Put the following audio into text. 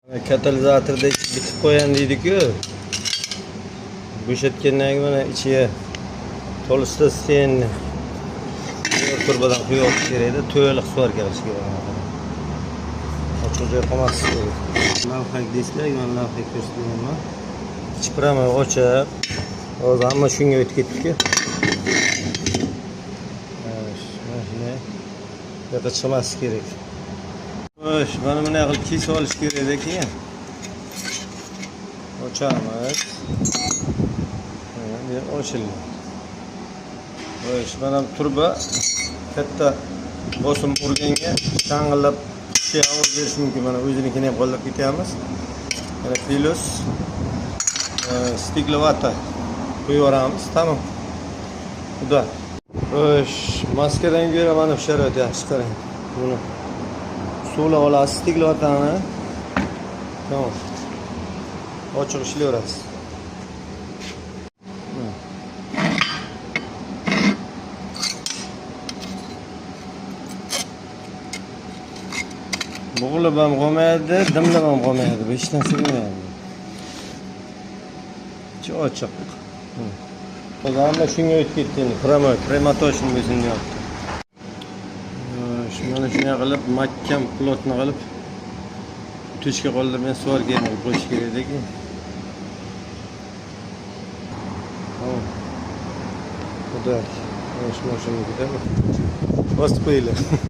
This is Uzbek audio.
Katalizatorda ichi bitib qo'yan deydi-ku. Bo'shatgandan keyin mana ichiga tolstostenni turbadan quyib olish kerakda, to'liq svarka qilish kerak. Ochiq joy qolmaslik kerak. Lavhak deysizlar, mana lavhak ko'rsatganman. Ichi prama ochiq. Hozir hamma shunga o'tib ketdi-ku. Mana shunday. Bu yoqqa chiqmaslik kerak. Xo'sh, mana bunday qilib kesib olish kerakda keyin. Ochamiz. Mana bu yer ochildi. Xo'sh, mana bu turba katta bosim urganga shang'illab shisha ovoz berishi mumkin. Mana o'zinikini ham qo'llab ketyapmiz. Mana plus stiklovata qo'yib yuboramiz. Tamom. Xudo. Xo'sh, maskadan ko'ra mana bu sharoit yaxshi, qarang. Buni suvlab olasiz stiklovatani. Tamom. Ochiq ishlayverasiz. Bo'g'ilib ham qolmaydi, dimlab ham qolmaydi, bu hech narsa bo'lmaydi. Ichi ochiq. Hamma shunga o'tib ketdi endi. Prямой, prямоточный bo'lsin deyapti. Mana shunday qilib mahkam plotni qilib tushga qoldirmay svarka ham qilib qo'yish kerak ekan. Tamom. Xudo. Mana shu mashinani ketadi. Bosib qo'yinglar.